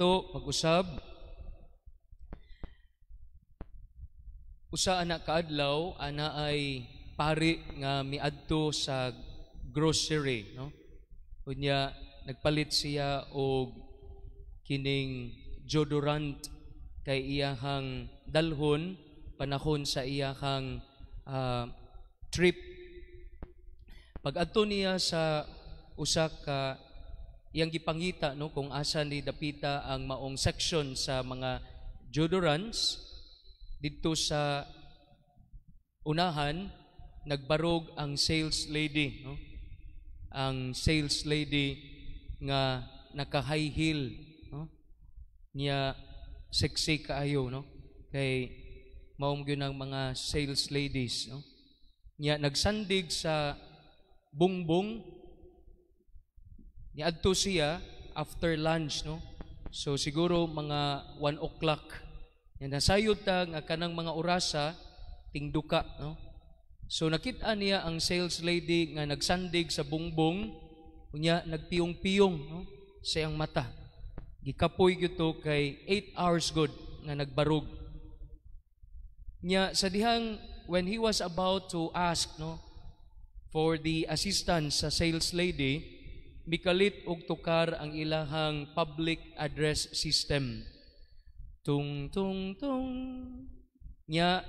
Nato pag-usab, usa ana kaadlaw ana ay pari nga miadto sa grocery, no? Unya nagpalit siya og kining deodorant kay iyahang dalhon panahon sa iyahang trip. Pag-adto niya sa usa ka iyang gipangita, no, kung asa ni dapita ang maong section sa mga deodorants, didto sa unahan nagbarog ang sales lady, no? Ang sales lady nga naka high heel, no? Niya sexy kaayo, no? Kay mao gyud ang mga sales ladies, no? Niya nagsandig sa bungbong, niadto siya after lunch, no? So siguro mga 1 o'clock. Nya nasayod ta nga kanang mga orasa tingduka, no? So nakita niya ang sales lady nga nagsandig sa bungbong, unya nagpiyong-piyong, no, sa iyang mata. Gikapoy gyud to kay 8 hours good nga nagbarog. Nya sa dihang when he was about to ask, no, for the assistance sa sales lady, mikalit og tukar ang ilahang public address system. Tung tung tung. Nya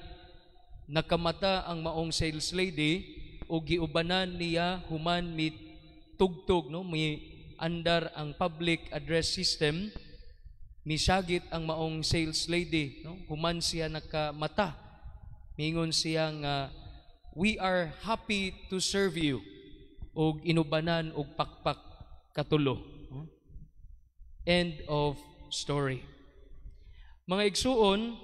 nakamata ang maong sales lady og giubanan niya human mi tugtog, no, mi andar ang public address system, misagit ang maong sales lady, no, human siya nakamata, mingon siya nga, "We are happy to serve you," og inubanan og pakpak katulo. End of story. Mga igsuon,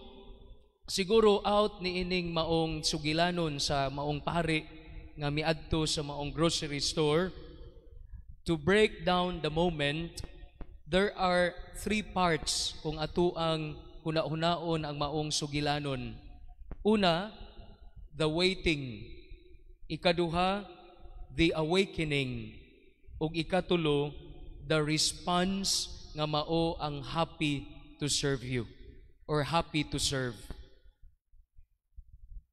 siguro out ni ining maong sugilanon sa maong pari nga miadto sa maong grocery store, to break down the moment, there are three parts kung ato ang huna-hunaon ang maong sugilanon. Una, the waiting. Ikaduha, the awakening. Ug ikatulo, the response nga mao ang happy to serve you or happy to serve.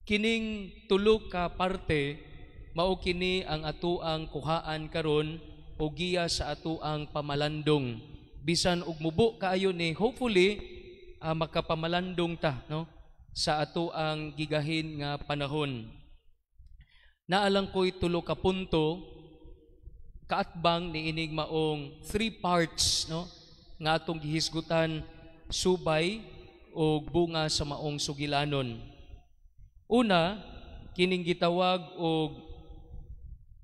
Kining tulo ka parte mao kini ang atuang kuhaan karon o giya sa atuang pamalandong. Bisan og mubo kaayo ni, hopefully makapamalandong ta, no, sa atuang gigahin nga panahon. Naalang ko'y tulo ka punto kaatbang ni ining maong three parts, no, nga atong gihisgutan subay o bunga sa maong sugilanon. Una, kining gitawag og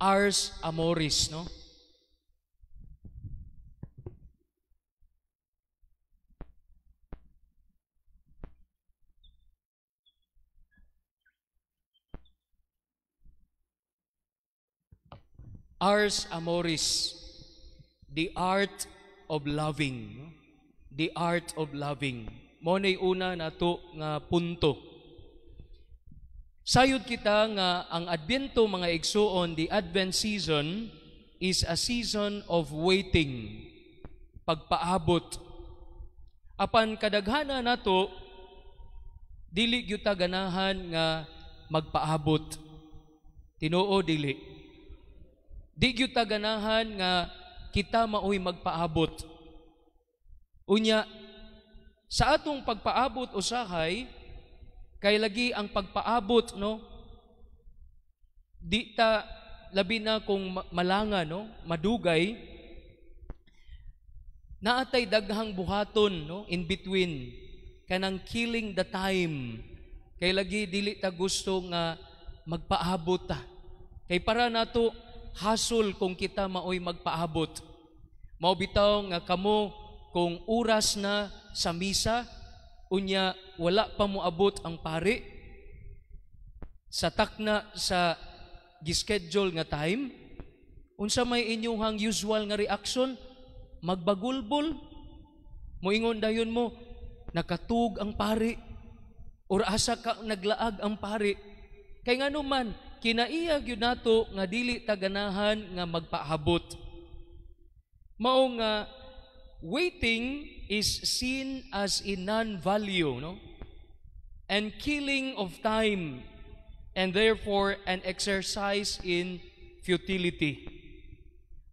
Ars Amoris, no? Ars Amoris, the art of loving, no? The art of loving. Mo nay una nato nga punto. Sayod kita nga ang Adbyento, mga igsuon, the Advent season is a season of waiting, pagpaabot. Apan kadaghana nato dili gyud ta ganahan nga magpaabot. Tinuo dili. Di gyud ta ganahan nga kita maoy magpaabot. Unya sa atong pagpaabot usahay, kay lagi ang pagpaabot, no, di ta labi na kung malanga, no, madugay, naatay daghang buhaton, no, in between, kanang killing the time. Kay lagi dili ta gusto nga magpaabot ta. Kay para nato hasol kung kita maoy magpaabot. Mao bitaw nga kamo kung oras na sa misa, unya wala pa moabot ang pari sa takna sa gischedule nga time, unsa may inyong usual nga reaction? Magbagulbol. Moingon dayon mo, nakatug ang pari or asa ka naglaag ang pari. Kay ngano man, kinaiya gyud nato nga dili ta ganahan nga magpahabot. Mao nga waiting is seen as a non-value, no? And killing of time, and therefore an exercise in futility.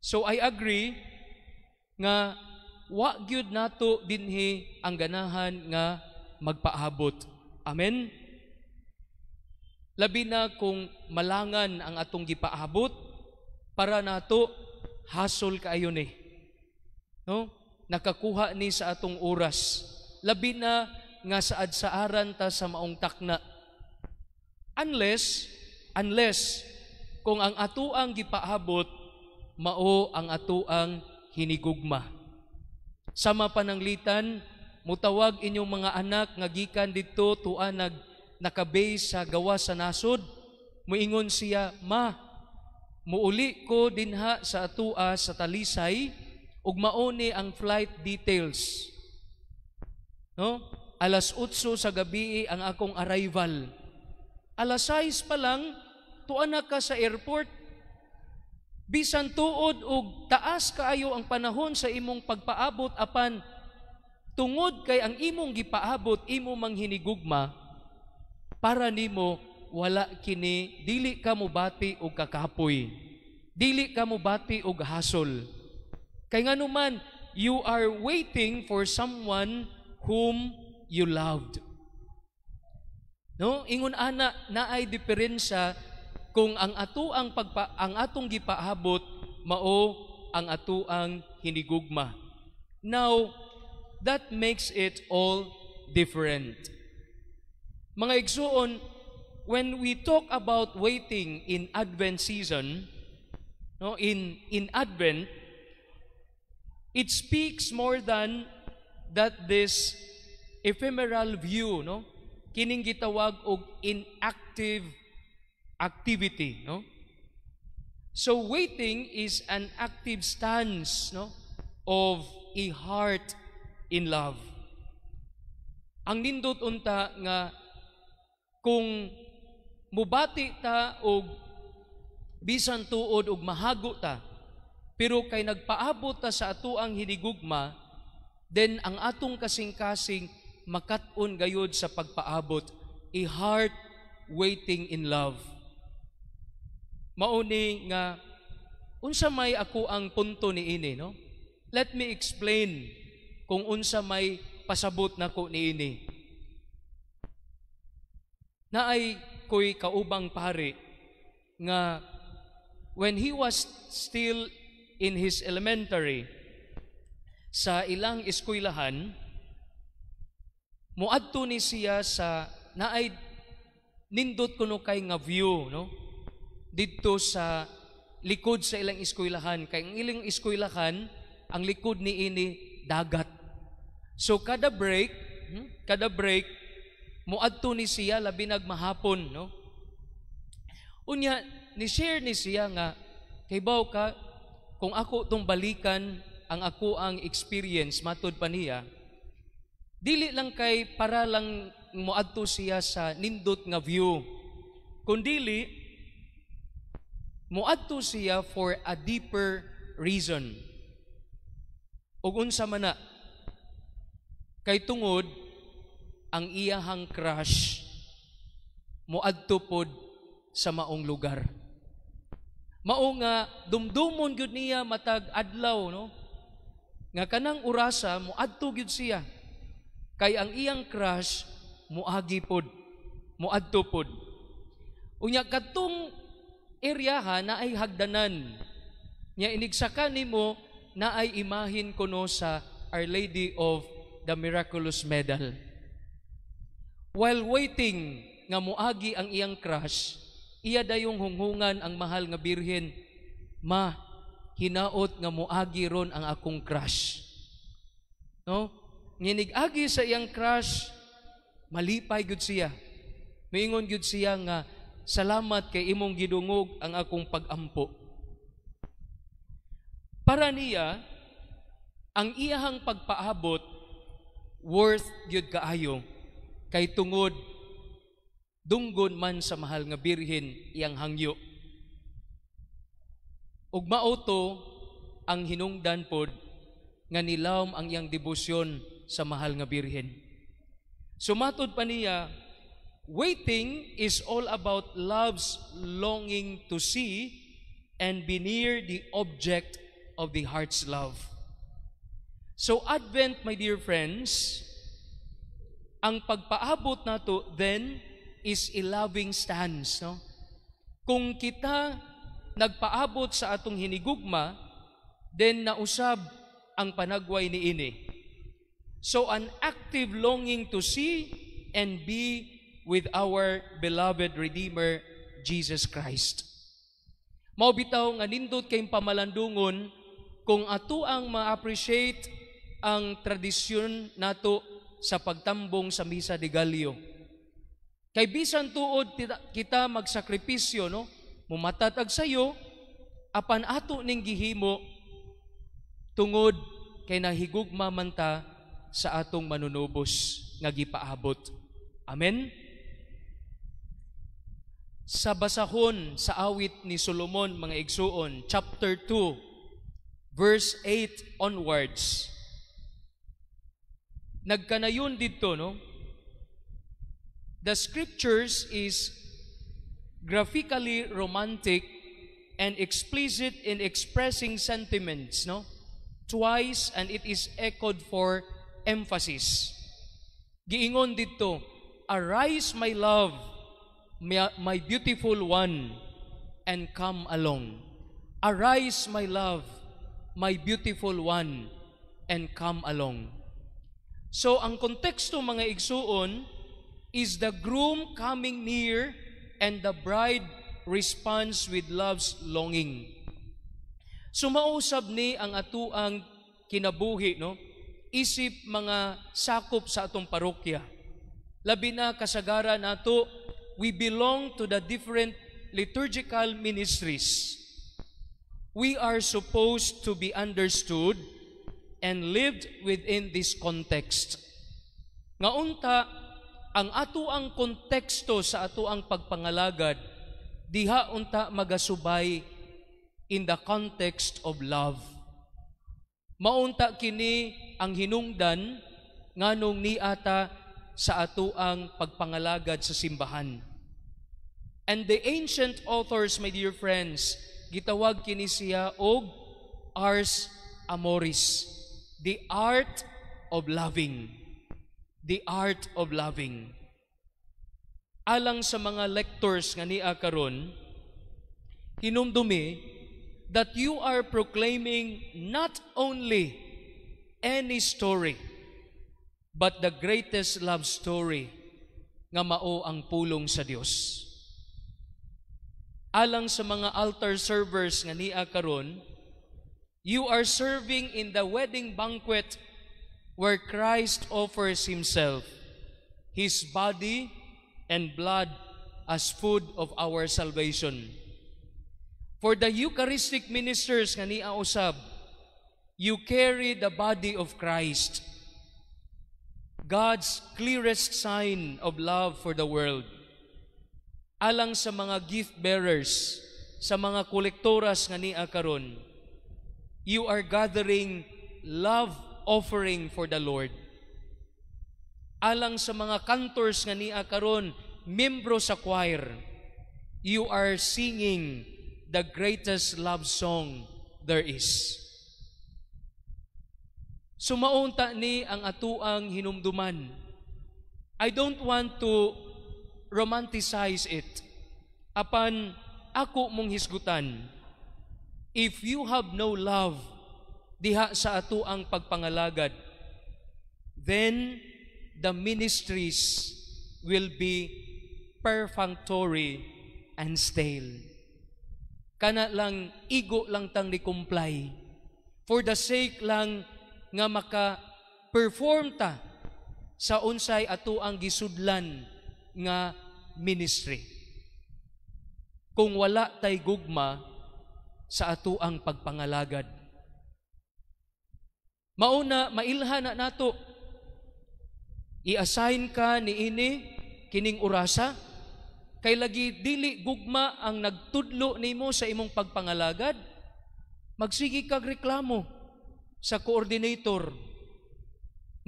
So I agree nga wa gyud nato dinhi ang ganahan nga magpaabot. Amen. Labi na kung malangan ang atong gipaabot, para nato hasol kaayo ni. No? Nakakuha ni sa atong oras. Labi na nga saad-saaran ta sa maong takna. Unless kung ang atoang gipaabot mao ang atoang hinigugma. Sama pananglitan, mutawag inyong mga anak nga gikan didto tua nag nakabase sa gawas sa nasod, muingon siya, "Ma, muuli ko dinha sa atua sa Talisay ug mao ni ang flight details." No? Alas 8 sa gabi ang akong arrival. Alas 6 pa lang, tuwa na ka sa airport. Bisan tuod og taas kaayo ang panahon sa imong pagpaabot, apan tungod kay ang imong gipaabot imo mang hinigugma, para nimo wala kini, dili ka mobati og kakapoy. Dili ka mobati og hasol. Kay nganuman, you are waiting for someone whom you loved. No, ingon ana, naay diferensya kung ang atong gipaabot mao ang atoang hinigugma. Now, that makes it all different. Mga igsuon, when we talk about waiting in Advent season, no, in Advent, it speaks more than that this ephemeral view, no? Kining gitawag og inactive activity, no? So waiting is an active stance, no, of a heart in love. Ang nindot unta nga kung mubati ta og bisan tuod og mahago ta, pero kay nagpaabot ta sa atoang hinigugma, then ang atong kasing-kasing makat-on gayud sa pagpaabot, a heart waiting in love. Mauni nga unsa may ako ang punto ni ini, no? Let me explain kung unsa may pasabot nako niini. Naay ko'y kaubang pare nga when he was still in his elementary sa ilang eskwelahan, muadto ni siya sa naay nindot kuno kay nga view, no, didto sa likod sa ilang eskwelahan, kay ang ilang eskwelahan, ang likod ni ini dagat. So kada break muadto ni siya, labi nag mahapon, no? Unya ni share ni siya nga kaybaw ka, kung ako tong balikan ang ako ang experience, matud pa niya, dili lang kay para lang moadto siya sa nindot nga view, kundili moadto siya for a deeper reason. Ug unsa man na? Kay tungod ang iyahang crush moadto pod sa maong lugar. Mao nga dumdumon gyud niya matag adlaw, no, nga kanang orasa moadto gyud siya kay ang iyang crush moagi pod, moadto pod. Unya kadtong eryaha naay hagdanan. Nya inigsaka nimo, naay imahin kuno sa Our Lady of the Miraculous Medal. While waiting nga moagi ang iyang crush, iya dayong hunghungan ang Mahal nga Birhen, "Ma, hinaot nga moagi ron ang akong crush." No? Nginig-agi sa iyang crush, malipay gud siya. Miingon gud siya nga, "Salamat kay imong gidungog ang akong pagampo." Para niya, ang iyahang pagpaabot worth gyud kaayo kay tungod dunggon man sa Mahal nga Birhen iyang hangyo. Ug mao to ang hinungdan pod nga nilawom ang iyang debosyon sa Mahal nga Birhen. Sumatod pa niya, waiting is all about love's longing to see and be near the object of the heart's love. So Advent, my dear friends, ang pagpaabot nato then is a loving stance, no? Kung kita nagpaabot sa atong hinigugma, then nausab ang panagway niini. So an active longing to see and be with our beloved Redeemer, Jesus Christ. Mao bitaw nga nindot kay pamalandungon kung ato ang ma-appreciate ang tradisyon nato sa pagtambong sa Misa de Gallo. Kay bisan tuod kita magsakripisyo, no? Mumatatag sayo, apan ato ning gihimo tungod kay nahigugma man ta sa atong Manunubos nga gipaabot. Amen? Sa basahon sa Awit ni Solomon, mga igsuon, chapter 2, verse 8 onwards. Nagkanayon didto, no? The scriptures is graphically romantic and explicit in expressing sentiments, no? Twice, and it is echoed for emphasis. Giingon didto, "Arise, my love, my beautiful one, and come along. Arise, my love, my beautiful one, and come along." So ang konteksto, mga igsuon, is the groom coming near and the bride responds with love's longing. So mausab ni ang atuang kinabuhi, no? Isip mga sakop sa atong parokya. Labi na kasagaran nato, we belong to the different liturgical ministries. We are supposed to be understood and lived within this context. Nga unta, ang ato ang konteksto sa ato ang pagpangalagad, diha unta magasubay in the context of love. Maunta kini ang hinungdan nganong niata sa ato ang pagpangalagad sa simbahan. And the ancient authors, my dear friends, gitawag kini siya og ars amoris, the art of loving. The art of loving. Alang sa mga lectors nga nia karon, hinumdumi that you are proclaiming not only any story, but the greatest love story nga mao ang pulong sa Dios. Alang sa mga altar servers nga nia karon, you are serving in the wedding banquet where Christ offers Himself, His body and blood as food of our salvation. For the Eucharistic ministers nga nia usab, you carry the body of Christ, God's clearest sign of love for the world. Alang sa mga gift bearers, sa mga kolektoras nga nia karon, you are gathering love offering for the Lord. Alang sa mga cantors nga nia karon, membro sa choir, you are singing the greatest love song there is. Sumaunta ni ang atuang hinumduman. I don't want to romanticize it. Apan ako mong hisgutan, if you have no love diha sa atuang pagpangalagad, then the ministries will be perfunctory and stale. Kana lang igo lang tang ni comply. For the sake lang nga maka-perform ta sa unsay ato ang gisudlan nga ministry. Kung wala tay gugma sa ato ang pagpangalagad. Mauna, mailhan na nato. I-assign ka niini kining orasa kay lagi dili gugma ang nagtudlo nimo sa imong pagpangalagad, magsige kag reklamo. Sa coordinator.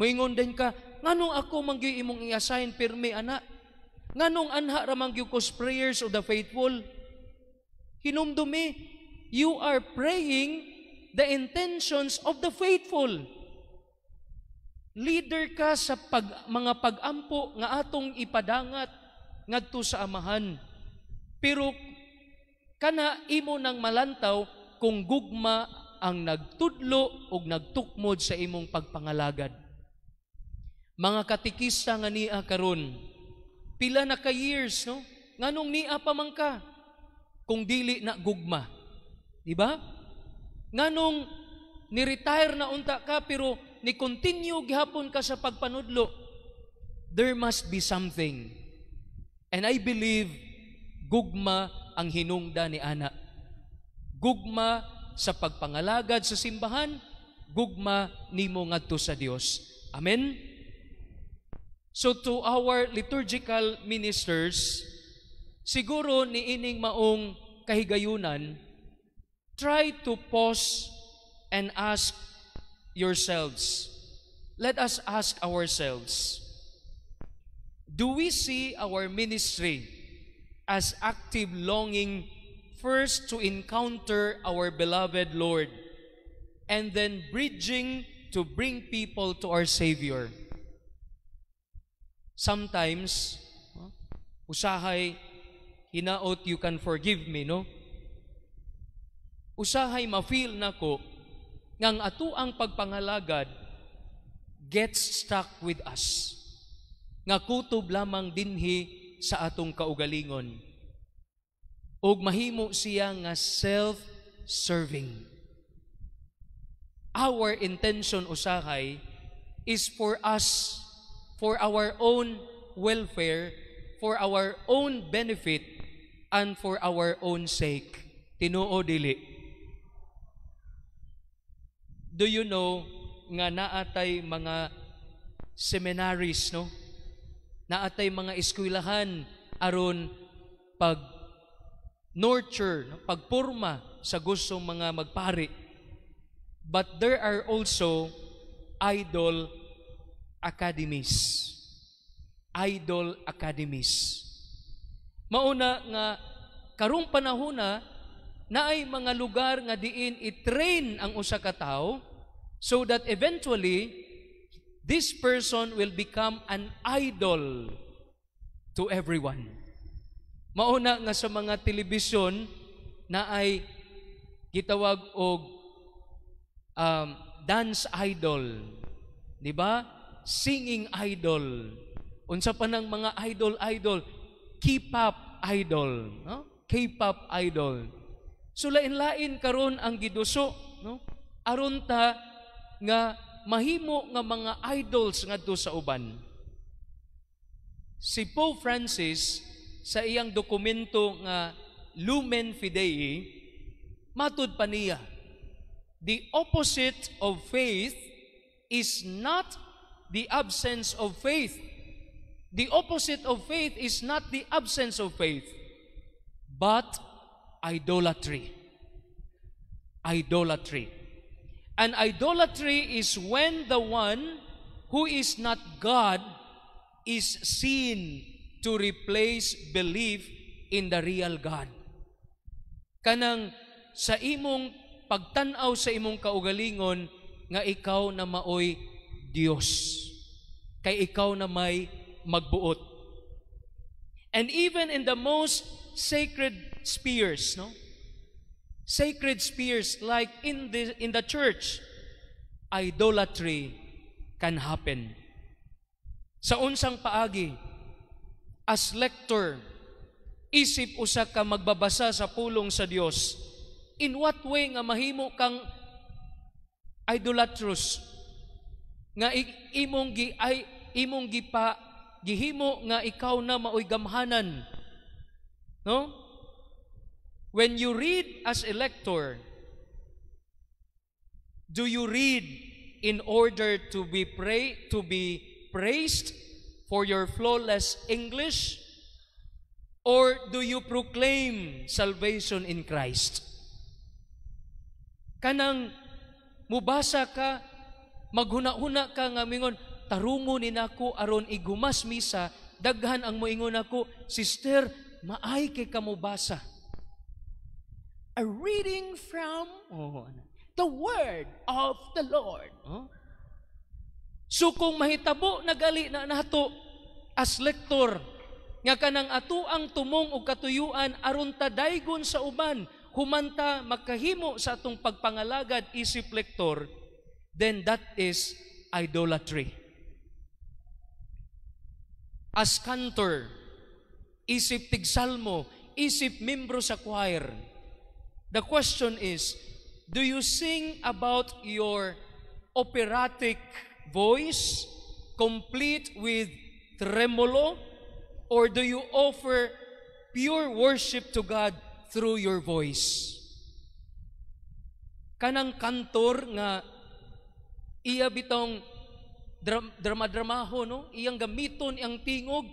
Moingon din ka, "Nganong ako man gyud imong i-assign pirmi ana? Nganong anha ra man gyud ko prayers of the faithful?" Hinumdumi, you are praying the intentions of the faithful. Leader ka sa mga pag-ampo nga atong ipadangat ngadto sa Amahan. Pero kana imo nang malantaw kung gugma ang nagtudlo ug nagtukmod sa imong pagpangalagad. Mga katikista nga nia karon, pila na ka years, no? Nganong nia pa man ka kung dili na gugma? Di ba? Nganong ni-retire na unta ka pero ni continue gihapon ka sa pagpanudlo? There must be something. And I believe gugma ang hinungda ni ana. Gugma sa pagpangalagad sa simbahan, gugma nimo ngadto sa Dios. Amen. So to our liturgical ministers, siguro niining maong kahigayunan, try to pause and ask yourselves. Let us ask ourselves, do we see our ministry as active longing first to encounter our beloved Lord and then bridging to bring people to our Savior? Sometimes, usahay, hinaot you can forgive me, no? Usahay ma-feel nako ngang ato ang pagpangalagad gets stuck with us. Nga kutob lamang dinhi sa atong kaugalingon. Ug mahimo siya nga self-serving. Our intention usahay is for us, for our own welfare, for our own benefit, and for our own sake. Tinuo dili? Do you know nga naatay mga seminaries, no? Naatay mga eskwelahan aron pag nurture, no? Pagpurma sa gustong mga magpari. But there are also idol academies. Idol academies. Mauna nga karong panahona naay mga lugar nga diin i-train ang usa ka tawo so that eventually this person will become an idol to everyone. Mauna nga sa mga telebisyon na ay gitawag og dance idol, di ba? Singing idol. Unsa pa nang mga idol idol, K-pop idol, no? K-pop idol. So lain-lain karon ang giduso, no? Aron ta nga mahimo nga mga idols ngadto sa uban. Si Pope Francis, sa iyang dokumento nga Lumen Fidei, matud pa niya, "The opposite of faith is not the absence of faith. The opposite of faith is not the absence of faith, but idolatry." Idolatry. And idolatry is when the one who is not God is seen to replace belief in the real God. Kanang sa imong pagtan-aw sa imong kaugalingon nga ikaw na maoy Dios. Kay ikaw na may magbuot. And even in the most sacred spheres, no? Sacred spheres like in the church, idolatry can happen. Sa unsang paagi? As lector, isip usa ka magbabasa sa pulong sa Dios, in what way nga mahimo kang idolatrous? Nga imong gi ay imong gipa gihimo nga ikaw na maoy gamhanan. No? When you read as a lector, do you read in order to be praised for your flawless English, or do you proclaim salvation in Christ? Kanang Mubasa ka, maghuna-huna ka nga mingon, tarungo ni nako aron igumas misa, daghan ang moingon nako, "Sister, maay kay ka mobasa." A reading from, oh, the word of the Lord. Oh? So kung mahitabo nagali na nato as lector nga kanang ato ang tumong og katuyuan aron ta daygon sa uban humanta makahimo sa atong pagpangalagad isip lector, then that is idolatry. As cantor, isip tigsalmo, isip membro sa choir, the question is, do you sing about your operatic voice complete with tremolo, or do you offer pure worship to God through your voice? Kanang kantor nga iya bitong drama-dramaho, no? Iyang gamiton ang tingog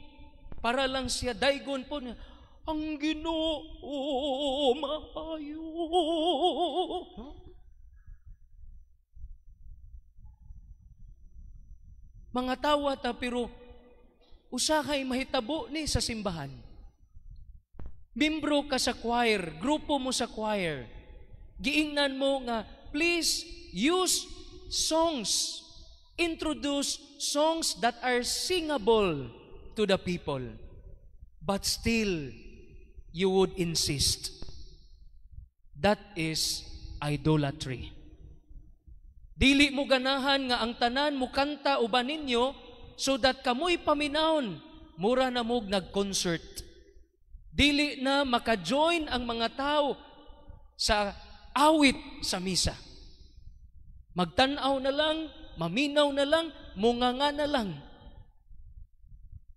para lang siya daygon po niya. Ang Ginoo maayo. No? Mga tawa ta, pero usahay mahitabo ni sa simbahan. Membro ka sa choir, grupo mo sa choir. Giingnan mo nga, please use songs. Introduce songs that are singable to the people. But still, you would insist. That is idolatry. Dili mo ganahan nga ang tanan mo kanta uban ninyo so that kamoy paminawon, mura na mog nag-concert. Dili na maka-join ang mga tao sa awit sa misa. Magtan-aw na lang, maminaw na lang, munganga na lang.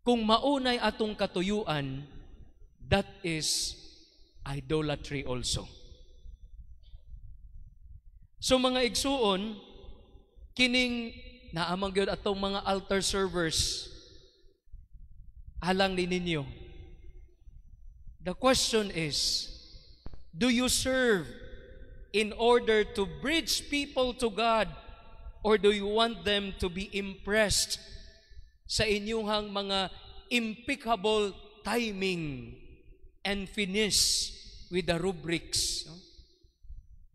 Kung maunay atong katuyuan, that is idolatry also. So mga igsuon, kining naamang gyud atong mga altar servers, alang ni ninyo. The question is, do you serve in order to bridge people to God, or do you want them to be impressed sa inyong mga impeccable timing and finish with the rubrics? No?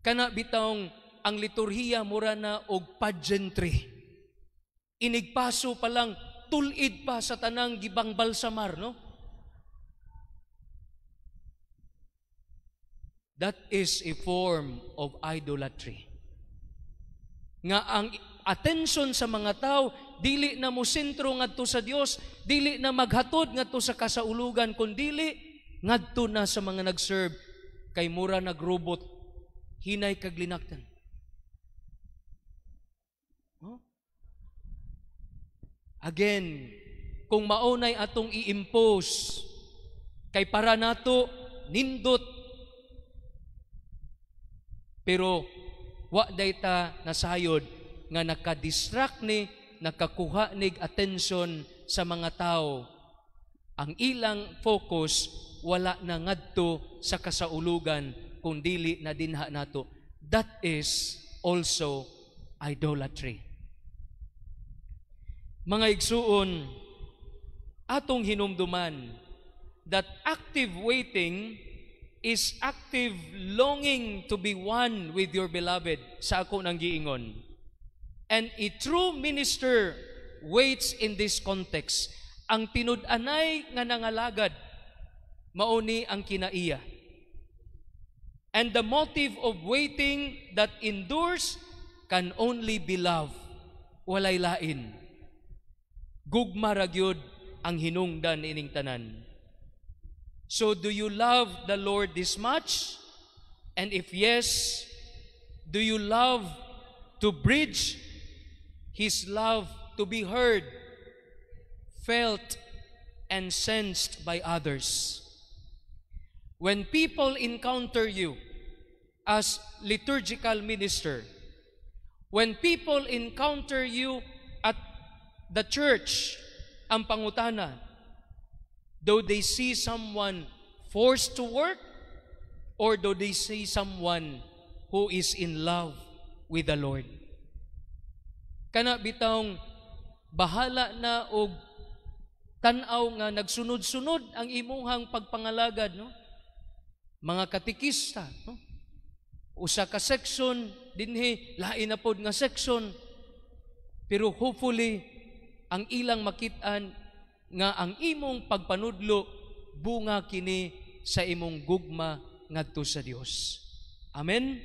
Kana bitawng ang liturhiya mura na og pageantry. Inigpaso pa lang, tulid pa sa tanang gibang balsamar, no? That is a form of idolatry. Nga ang attention sa mga tao, dili na mo sentro ngadto sa Dios, dili na maghatod ngadto sa kasaulugan, kundili ngadto na sa mga nagserve kay mura nagrobot, hinay kag linaktan. Huh? Again, kung maunay atong i-impose kay para nato nindot, pero wa dayta nasayod nga nakadistract ni, nakakuha nig attention sa mga tao. Ang ilang focus wala na ngadto sa kasaulugan kung dili na dinha nato. That is also idolatry. Mga igsuon, atong hinumduman that active waiting is active longing to be one with your beloved sa ako nang giingon. And a true minister waits in this context. Ang tinud-anay nga nangalagad, mauni ang kinaiya. And the motive of waiting that endures can only be love. Walay lain. Gugma ra gyud ang hinungdan ining tanan. So do you love the Lord this much? And if yes, do you love to bridge His love to be heard, felt, and sensed by others? When people encounter you as liturgical minister, when people encounter you at the church, ang pangutana, do they see someone forced to work, or do they see someone who is in love with the Lord. Kana bitawng bahala na og tan-aw nga nagsunod-sunod ang imuhang pagpangalagad, no? Mga katikista, no? Usa ka section dinhi, lain na pod nga section. Pero hopefully ang ilang makit-an nga ang imong pagpanudlo bunga kini sa imong gugma ngadto sa Dios. Amen.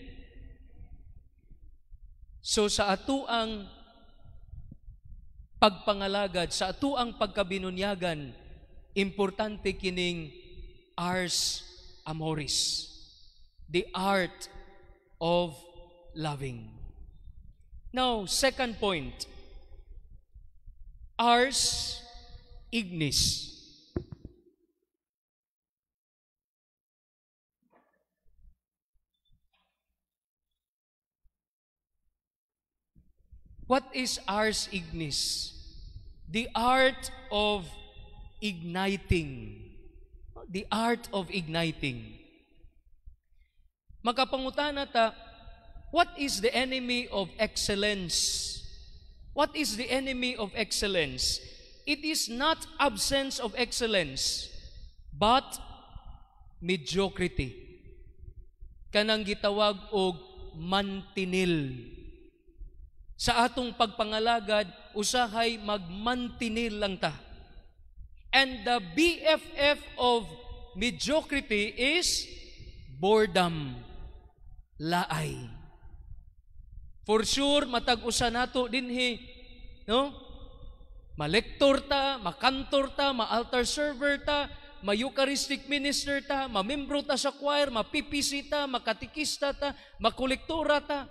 So sa atuang pagpangalagad, sa atuang pagkabinunyagan, importante kining ars amoris, the art of loving. Now, second point, ars ignis. What is ars ignis? The art of igniting. The art of igniting. Makapangutana ta, what is the enemy of excellence? What is the enemy of excellence? It is not absence of excellence, but mediocrity. Kanang gitawag og mantinil. Sa atong pagpangalagad, usahay magmantinil lang ta. And the BFF of mediocrity is boredom, laay. For sure, matag usa nato dinhi, no? Malektor ta, makantor ta, ma-altar server ta, ma-Eucharistic minister ta, mamembro ta sa choir, ma-PPC ta, makatikista ta, makolektora ta.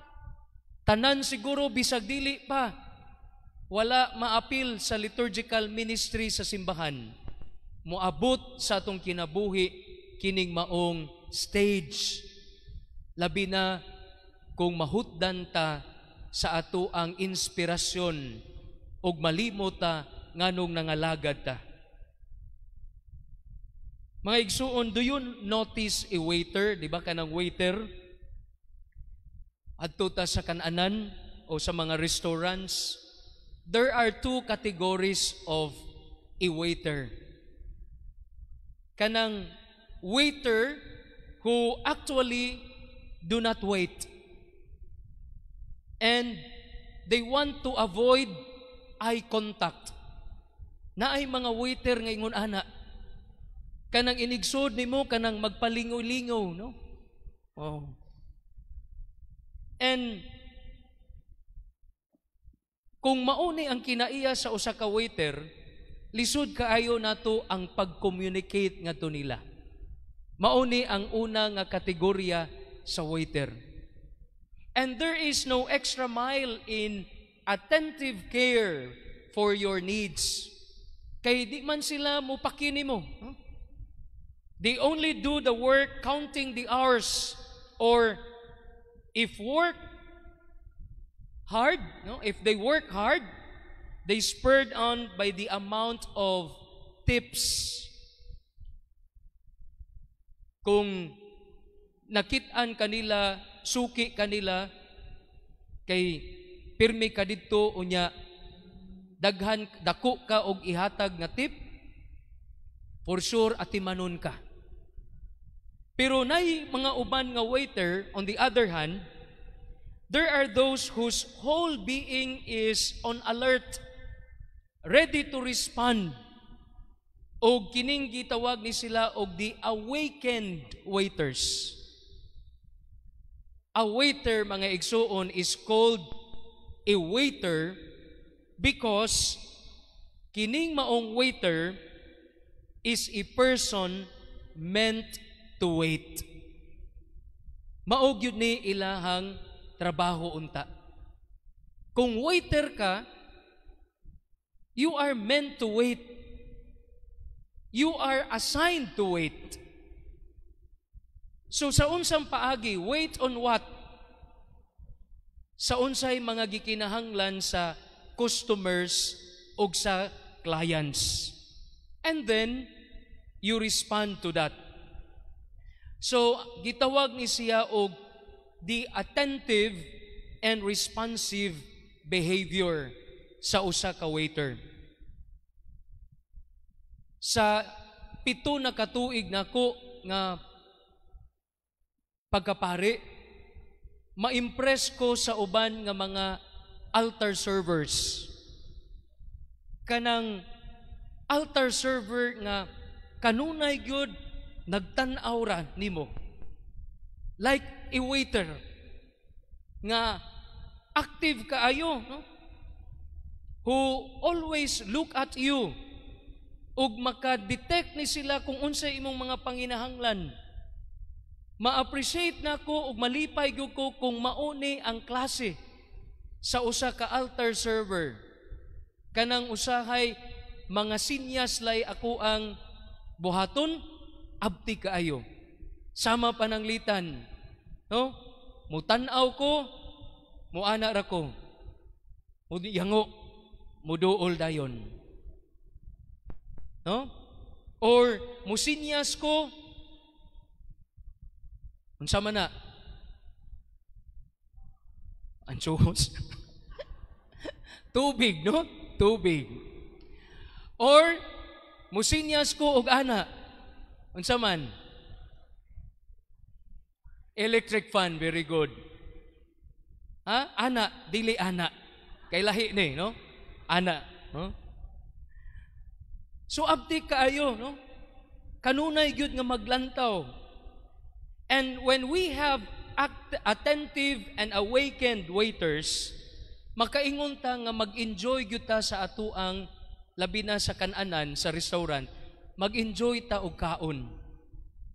Tanan siguro bisag dili pa wala maapil sa liturgical ministry sa simbahan. Moabot sa atong kinabuhi kining maong stage. Labi na kung mahutdan ta sa ato ang inspirasyon ug malimot ta nganong nangalagad ta. Mga igsuon, do you notice a waiter? Di ba kanang waiter? Adto ta sa kananan o sa mga restaurants, there are two categories of a waiter. Kanang waiter who actually do not wait. And they want to avoid eye contact. Naay mga waiter nga ingon ana. Kanang inigsod nimo, kanang magpalingaw-lingaw, no? Oh. And kung mauni ang kinaiya sa usa ka waiter, lisod kaayo nato ang pag-communicate ngadto nila. Mauni ang una nga kategorya sa waiter. And there is no extra mile in attentive care for your needs. Kay di man sila mupakini mo. Huh? They only do the work counting the hours, or if work hard, no? If they work hard, they spurred on by the amount of tips. Kung nakit-an kanila, suki kanila, kay pirmi ka didto unya daghan dako ka og ihatag nga tip, for sure atimanon ka. Pero nay mga uban nga waiter, on the other hand, there are those whose whole being is on alert, ready to respond. Og kining gitawag ni sila og the awakened waiters. A waiter, mga igsuon, is called a waiter because kining maong waiter is a person meant to wait. Mao gyud ni ilahang trabaho unta. Kung waiter ka, you are meant to wait. You are assigned to wait. So sa unsang paagi, wait on what? Sa unsay mga gikinahanglan sa customers og sa clients. And then, you respond to that. So, gitawag ni siya og the attentive and responsive behavior sa usa ka waiter. Sa 7 na katuig nako nga pagkapari, ma-impress ko sa uban nga mga altar servers. Kanang altar server nga kanunay gyud nagtan-aw ra nimo. Like a waiter nga active kaayo, no? Who always look at you ug maka-detect ni sila kung unsay imong mga panginahanglan. Ma-appreciate nako ug malipay gyud ko kung mao ni ang klase sa usa ka altar server. Kanang usahay mga sinyas lay ako ang buhaton, abti kaayo. Sama pananglitan, no? Mutan-aw ko, muana ra ko. Muyango, muduol dayon. No? Or musinyas ko, unsa man na? Ansuhos. Tubig, no? Tubig. Or musinyas ko og ana. Unsa man? Electric fan, very good. Ha? Ana, dili ana. Kay lahi ni, no? Ana, no? So abti kaayo, no? Kanunay gyud nga maglantaw. And when we have attentive and awakened waiters, makaingon ta nga mag-enjoy gyud ta sa atuang, labi na sa kananan sa restaurant, mag-enjoy ta og kaon.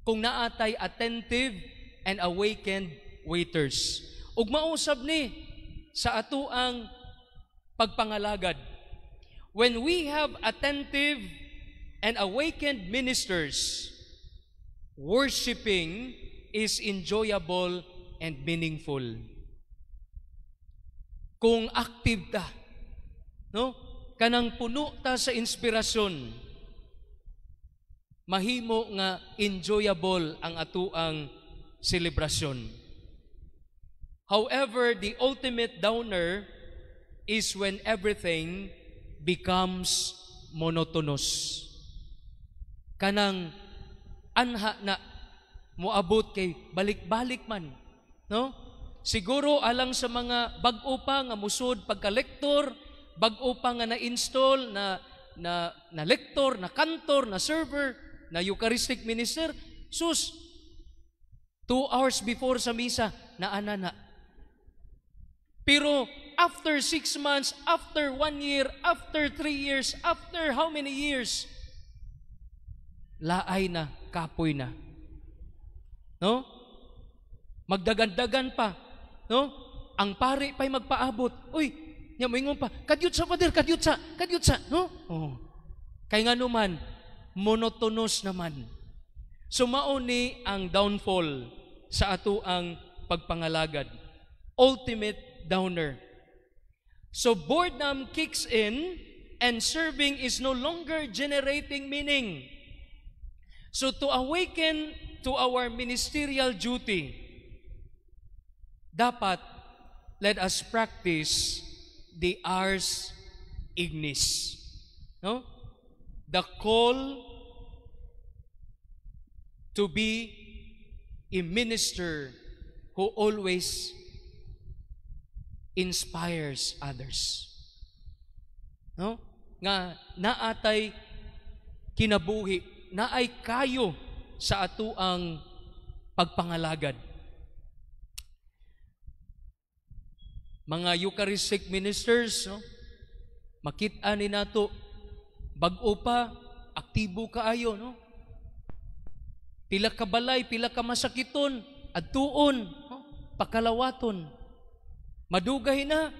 Kung naatay attentive and awakened waiters. Ug mausab ni sa atuang pagpangalagad. When we have attentive and awakened ministers, worshiping is enjoyable and meaningful. Kung active ta, no? Kanang puno ta sa inspirasyon, mahimo nga enjoyable ang atuang selebrasyon. However, the ultimate downer is when everything becomes monotonous. Kanang anha na moabot kay balik-balik man, no? Siguro alang sa mga bag-o pa nga musod pagka-lektor, bag-o pa nga na-install na na na lektor, na kantor, na server, na Eucharistic minister, sus, 2 hours before sa misa, naana na. Pero after 6 months, after one year, after 3 years, after how many years, laay na, kapoy na. No? Magdagan-dagan pa. No? Ang pari pa'y magpaabot. Uy, nya moingon pa, "Kadyot sa, Father, kadyot sa, kadyot sa," no? Oh. Kay nga naman, monotonous naman. So mao ni ang downfall sa ato ang pagpangalagad. Ultimate downer. So boredom kicks in and serving is no longer generating meaning. So to awaken to our ministerial duty, dapat let us practice the ars ignis. No? The call to be a minister who always inspires others. No? Nga naatay kinabuhi, naay kayo sa atuang pagpangalagad. Mga Eucharistic ministers, no? Makita ni nato bag-o pa, aktibo kaayo, no? Pila ka balay, pila ka masakiton, adtuon, no? Pakalawaton. Madugay na,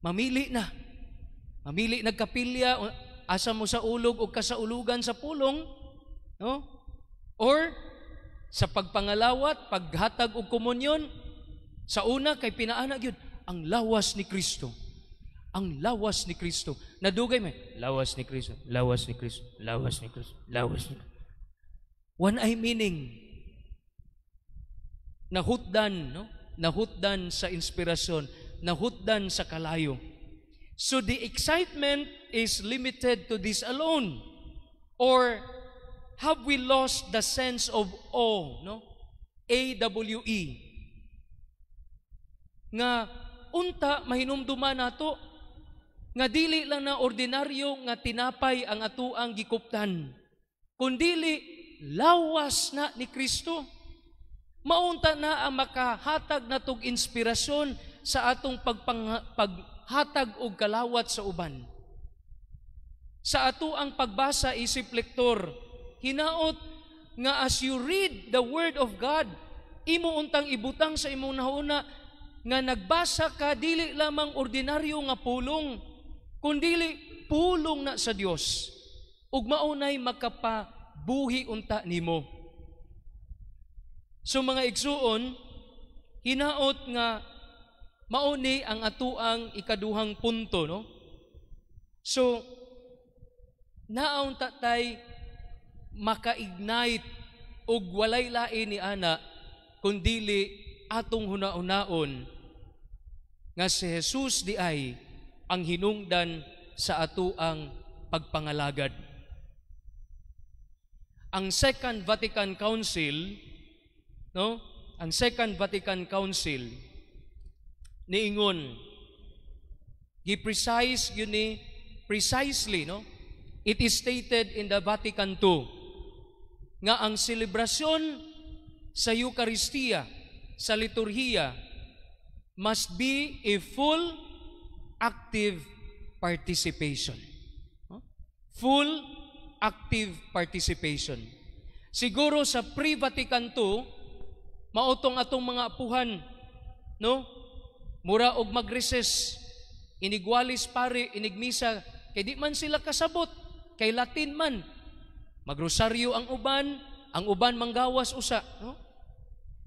mamili na. Mamili nagkapilya, asa mo sa ulog o kasaulugan sa pulong, no? Or sa pagpangalawat, paghatag og komunyon, sa una kay pinaana gyud ang lawas ni Kristo. Ang lawas ni Kristo. Nadugay may lawas ni Kristo, lawas ni Kristo, lawas ni Kristo, lawas ni Kristo. One ay meaning. Nahutdan, no? nahutdan sa inspirasyon, nahutdan sa kalayo. So the excitement is limited to this alone. Or have we lost the sense of awe, no? AWE. Nga unta mahinumduman nato nga dili lang na ordinaryo nga tinapay ang atuang gikuptan, kundili lawas na ni Kristo. Maunta na ang makahatag natog inspirasyon sa atong paghatag og kalawat sa uban. Sa ato ang pagbasa isip lektor, hinaot nga as you read the Word of God, imo untang ibutang sa imong nahuna nga nagbasa ka dili lamang ordinaryo nga pulong, kundili pulong na sa Dios. Ug maunay makapabuhi unta nimo. So mga igsuon, hinaot nga mauni ang atuang ikaduhang punto, no? So naunta tay maka-ignite og walay lain ni ana kundili atong huna-hunaon nga si Jesus di ay ang hinungdan sa atuang pagpangalagad. Ang Second Vatican Council, no? Ang Second Vatican Council niingon, gi-precise yun ni precisely, no? It is stated in the Vatican II nga ang selebrasyon sa Eucharistia, sa liturhiya, must be a full active participation. Full active participation. Siguro sa pre-Vatican II, mautong atong mga apuhan, no? Mura og mag-recess, inigwalis pare, inigmisa, kay di man sila kasabot, kay Latin man. Magrosaryo ang uban manggawas usa, no?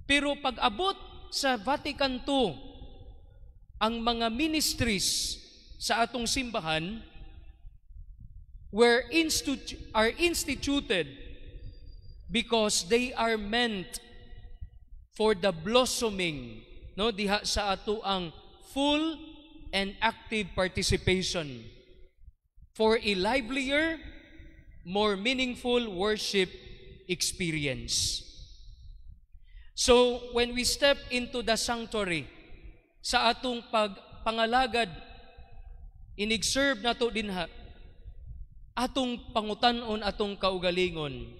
Pero pag abot sa Vatican II, ang mga ministries sa atong simbahan are instituted because they are meant for the blossoming, no, diha sa ato ang full and active participation for a livelier, more meaningful worship experience. So when we step into the sanctuary sa atong pagpangalagad, inig-serve nato dinha, atong pangutan-on atong kaugalingon,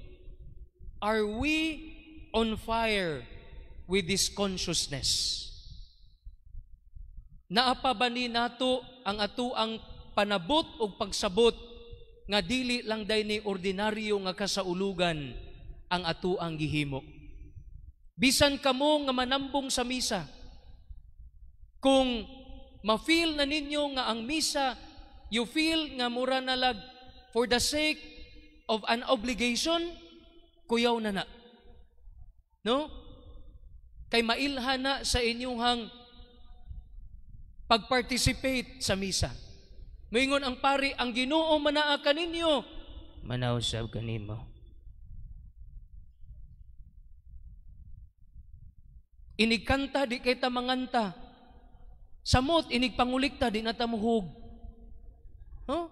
are we on fire with this consciousness? Naa pa ba ni nato ang atuang panabot o pagsabot nga dili lang day ni ordinaryo nga kasaulugan ang atuang gihimo? Bisan kamo nga manambong sa misa, kung ma-feel na ninyo nga ang misa, you feel nga mura na lag for the sake of an obligation, kuyaw na na. No? Kay mailhan na sa inyong pag-participate sa misa. Moingon ang pari, "Ang Ginoo manaa kaninyo." Manausab kanimo. Inigkanta, di kay ta manganta. Samot, inig pangulikta, di na ta muhug. Huh?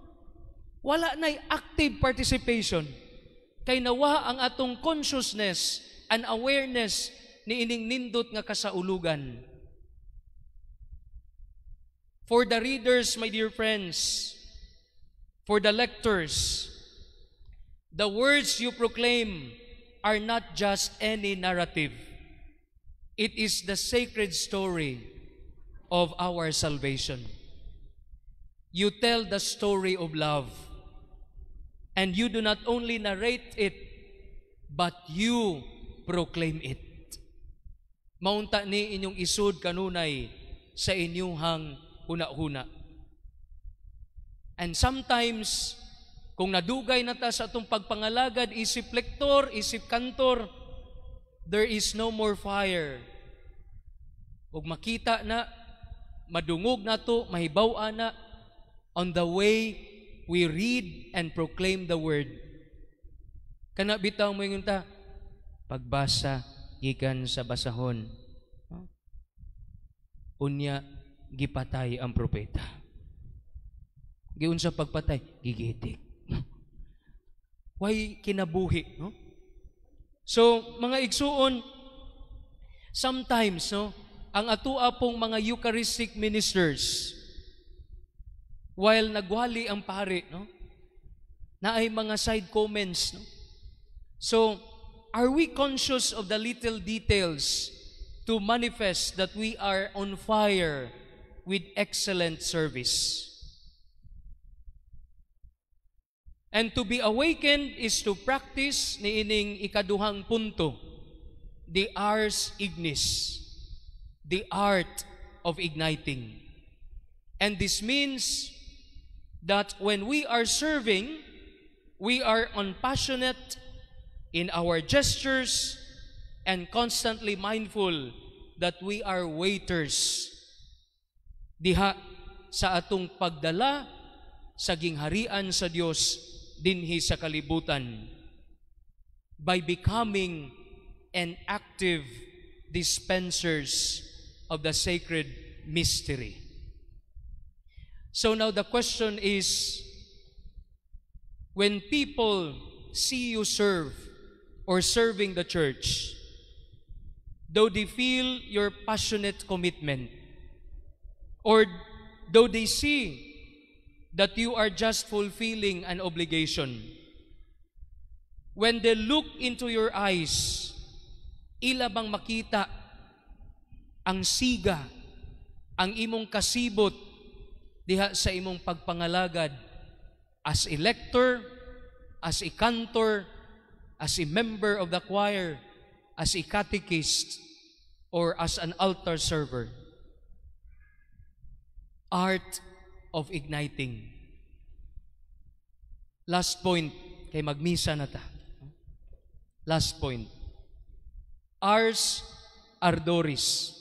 Wala na'y active participation. Kay nawa ang atong consciousness and awareness ni ining nindot nga kasaulugan. For the readers, my dear friends, for the lectors, the words you proclaim are not just any narrative. It is the sacred story of our salvation. You tell the story of love, and you do not only narrate it, but you proclaim it. Maunta ni inyong isud kanunay sa inyong huna-huna. And sometimes, kung nadugay na ta sa atong pagpangalagad, isip lektor, isip kantor, there is no more fire. Ug makita na, madungog na to, mahibaw na, on the way we read and proclaim the word. Kana bitaw mo ta, pagbasa gikan sa basahon. Unya gipatay ang propeta. Giunsa pagpatay? Gigitik. Way kinabuhi, no? So, mga igsuon, sometimes, no, ang atua pong mga Eucharistic ministers, while nagwali ang pari, no, naay mga side comments, no? So, are we conscious of the little details to manifest that we are on fire with excellent service? And to be awakened is to practice niining ikaduhang punto, the ars ignis, the art of igniting. And this means that when we are serving, we are unpassionate in our gestures and constantly mindful that we are waiters diha sa atong pagdala sa gingharian sa Dios dinhi sa kalibutan by becoming an active dispensers of the sacred mystery. So now the question is, when people see you serve or serving the church, do they feel your passionate commitment? Or do they see that you are just fulfilling an obligation? When they look into your eyes, ila bang makita ang siga, ang imong kasibot diha sa imong pagpangalagad as a lector, as a cantor, as a member of the choir, as a catechist, or as an altar server? Art of igniting. Last point, kay magmisa na ta. Last point. Ars Ardoris.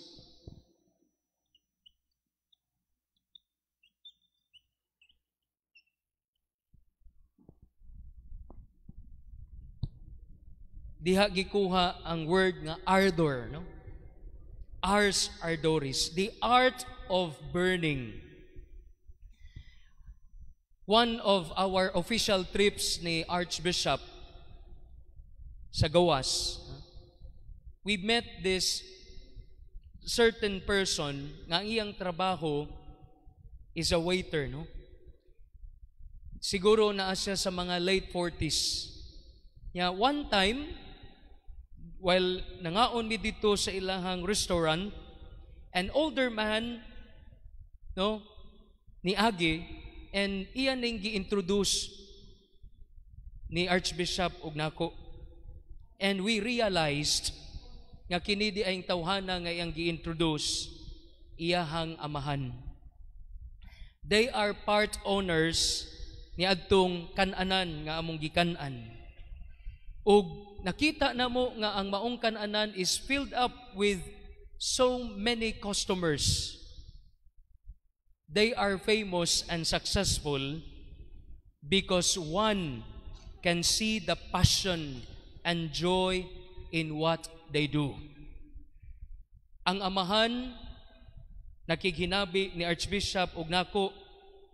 Diha gikuha ang word nga ardor, no? Ars Ardoris, the art of burning. One of our official trips ni Archbishop sa gawas, we met this certain person nga ang iyang trabaho is a waiter, no? Siguro naa siya sa mga late 40s. Ya, one time, while nangaon mi dito sa ilahang restaurant, an older man, no, niagi, and iya ning gi-introduce ni Archbishop og nako. And we realized nga kini di ay tawhana nga iyang gi-introduce iyahang amahan. They are part owners ni adtong kan-anan nga among gikan-an. Ug nakita namo nga ang maong kan-anan is filled up with so many customers. They are famous and successful because one can see the passion and joy in what they do. Ang amahan, nakighinabi ni Archbishop og nako,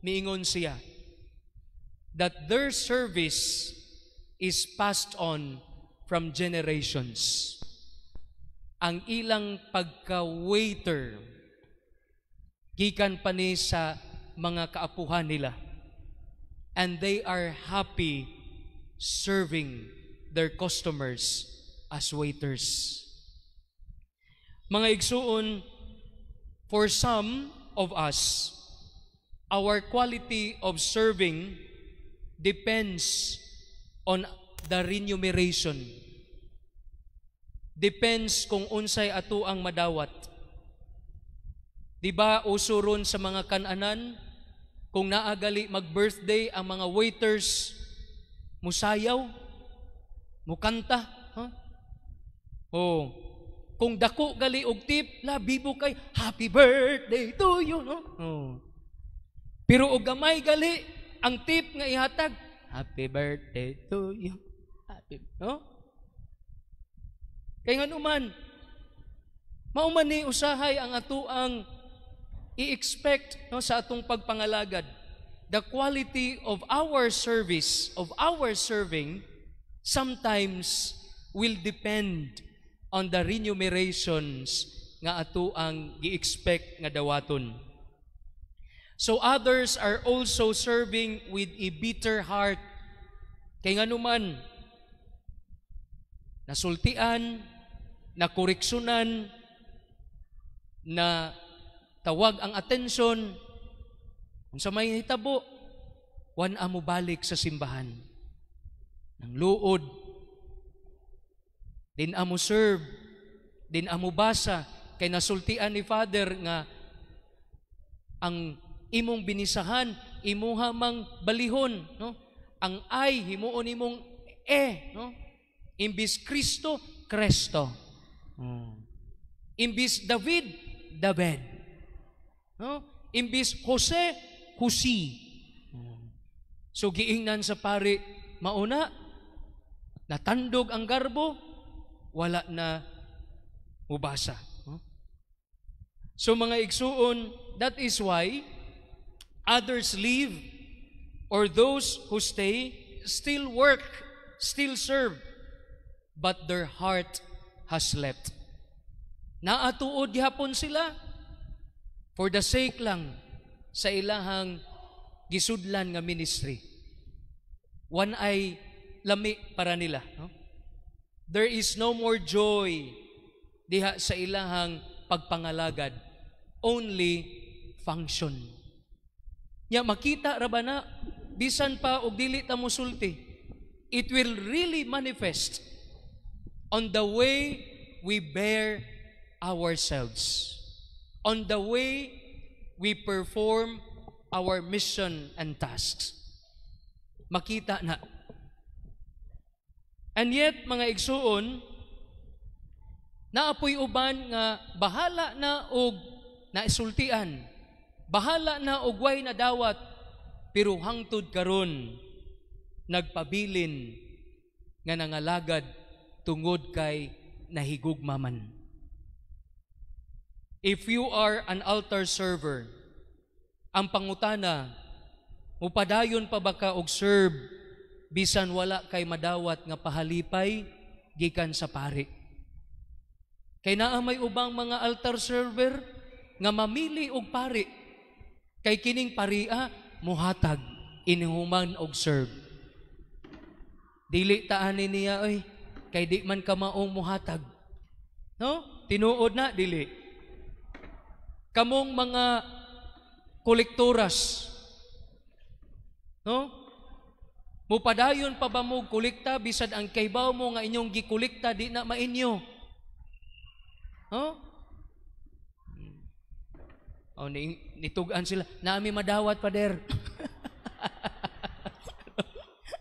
miingon siya that their service is passed on from generations. Ang ilang pagka-waiter gikan pa ni sa mga kaapuhan nila. And they are happy serving their customers as waiters. Mga igsuon, for some of us, our quality of serving depends on the remuneration. Depends kung unsay ato ang madawat. Di ba uso ron sa mga kananan, kung naagali mag-birthday ang mga waiters, musayaw, mukanta, huh? Oh, kung dako gali og tip, la bibo kay happy birthday to you, no? Oh. Pero og gamay gali ang tip nga ihatag, happy birthday to you. Happy, no? Kay ngano man, mao man ni usahay ang atuang i-expect, no, sa atong pagpangalagad. The quality of our service, of our serving, sometimes will depend on the remunerations nga ato ang gi-expect nga dawaton. So others are also serving with a bitter heart. Kay nganuman, nasultian, nakoreksyonan, na tawag ang atensyon, unsa may hitabo, wa mo balik sa simbahan. Nang luod, di na mo serve, di na mo basa, kay nasultian ni Father nga ang imong binisahan, imuha mang balihon, no? Ang ay himuon imong e, no? Imbis Kristo, Kresto. Imbis David, David. No? Imbis Jose, Husi. So giingnan sa pari, mauna, natandog ang garbo, wala na mubasa. No? So mga igsuon, that is why others leave or those who stay still work, still serve, but their heart has left. Naatuod gihapon sila for the sake lang sa ilahang gisudlan nga ministry. Walay lami para nila. No? There is no more joy diha sa ilahang pagpangalagad. Only function. Nya makita ra ba na bisan pa og dili ta mosulti, it will really manifest on the way we bear ourselves, on the way we perform our mission and tasks. Makita na. And yet, mga igsuon, naa poy uban nga bahala na og naisultian, bahala na og way nadawat, pero hangtod karon nagpabilin nga nangalagad tungod kay nahigugma man. If you are an altar server, ang pangutana, mupadayon pa ba ka og serve bisan wala kay madawat nga pahalipay gikan sa pari? Kay naa may ubang mga altar server nga mamili og pari. Kay kining paria muhatag inhuman og serve. Dili ta ani niya oy, kay di man ka maong muhatag. No? Tinuod na dili. Kamong mga kolektoras. No? Mupadayon pa ba mo kolekta bisan ang kaybaw mo nga inyong gikolekta di na mainyo? No? Oh, nitugan sila, "Nami madawat, Pader."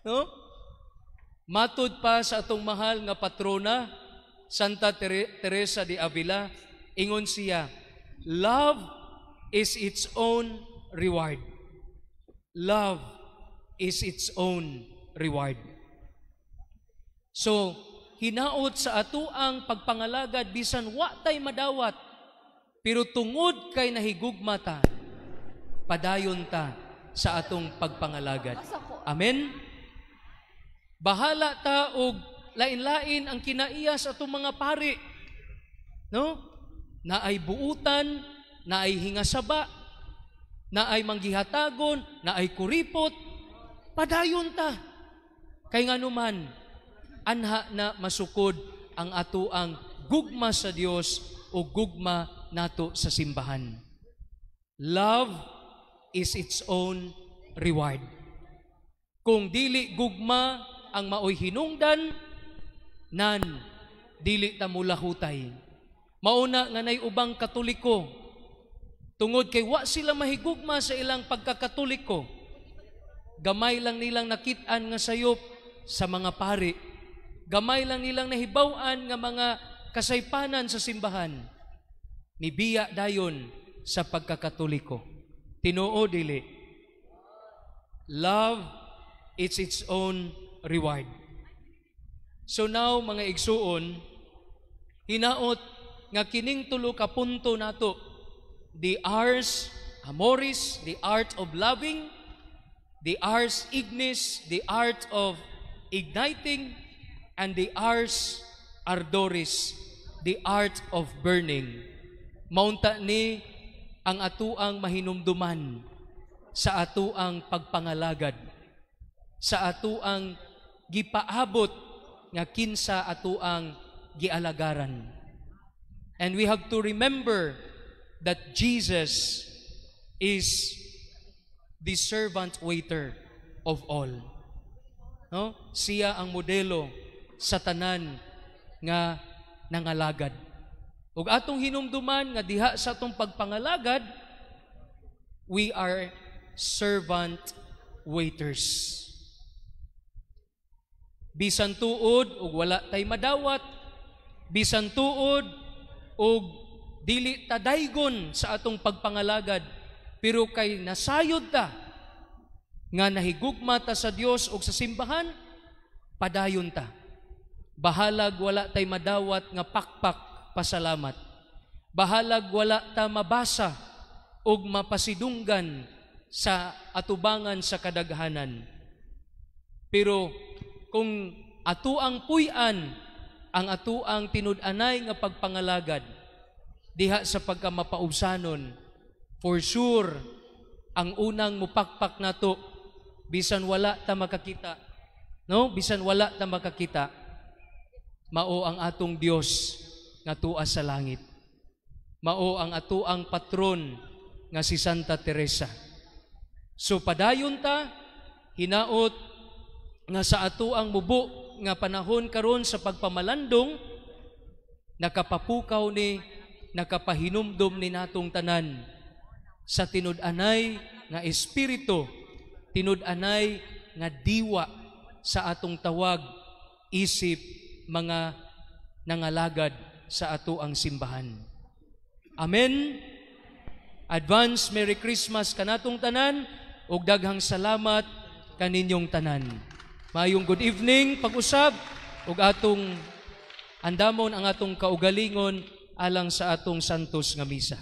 No? Matud pa sa atong mahal nga patrona, Santa Teresa de Avila, ingon siya, "Love is its own reward." Love is its own reward. So, hinaot sa atuang pagpangalagad bisan wa tay madawat, pero tungod kay nahigugma ta, padayon ta sa atong pagpangalagad. Amen? Bahala ta og lain-lain ang kinaiya sa atong mga pari. No? Naay buutan, naay hingasaba, naay manggihatagon, naay kuripot, padayon ta. Kay nganuman, anha na masukod ang atuang gugma sa Dios o gugma nato sa simbahan. Love is its own reward. Kung dili gugma ang maoy hinungdan, nan dili ta mulahutay. Mauna nga nay ubang Katoliko, tungod kay wa sila mahigugma sa ilang pagkakatoliko, gamay lang nilang nakit-an nga sayop sa mga pari. Gamay lang nilang nahibaw-an nga mga kasaypanan sa simbahan. Nibiya dayon sa pagkakatoliko. Tinuod dili? Love is its own reward. So now, mga igsuon, hinaot nga kining tulo ka punto nato The ars amoris, the art of loving, the ars ignis, the art of igniting, and the ars ardoris, the art of burning. Mao unta ni ang atuang mahinumduman sa atuang pagpangalagad, sa atuang gipaabot nga kinsa atuang gialagaran. And we have to remember that Jesus is the servant waiter of all. No? Siya ang modelo sa tanan nga nangalagad. Ug atong hinumduman nga diha sa atong pagpangalagad, we are servant waiters. Bisan tuod ug wala tay madawat, bisan tuod ug dili ta daygon sa atong pagpangalagad, pero kay nasayod ta nga nahigugma ta sa Dios ug sa simbahan, padayon ta. Bahalag wala tay madawat nga pakpak pasalamat. Bahalag wala ta mabasa ug mapasidunggan sa atubangan sa kadaghanan. Pero kung atuang puy-an ang atuang tinud-anay nga pagpangalagad diha sa pagkamapaubsanon, for sure ang unang mupakpak nato, bisan wala ta makakita, no, bisan wala ta makakita, mao ang atong Dios nga tua sa langit, mao ang atuang patron nga si Santa Teresa. So padayon ta, hinaot nga sa atuang mubo nga panahon karon sa pagpamalandong, nakapapukaw ni, nakapahinumdum ni natong tanan sa tinud-anay nga espiritu, tinud-anay nga diwa sa atong tawag isip mga nangalagad sa atuang simbahan. Amen. Advance Merry Christmas kanatong tanan ug daghang salamat kaninyong tanan. Maayong good evening pag-usab ug atong andamon ang atong kaugalingon alang sa atong santos nga misa.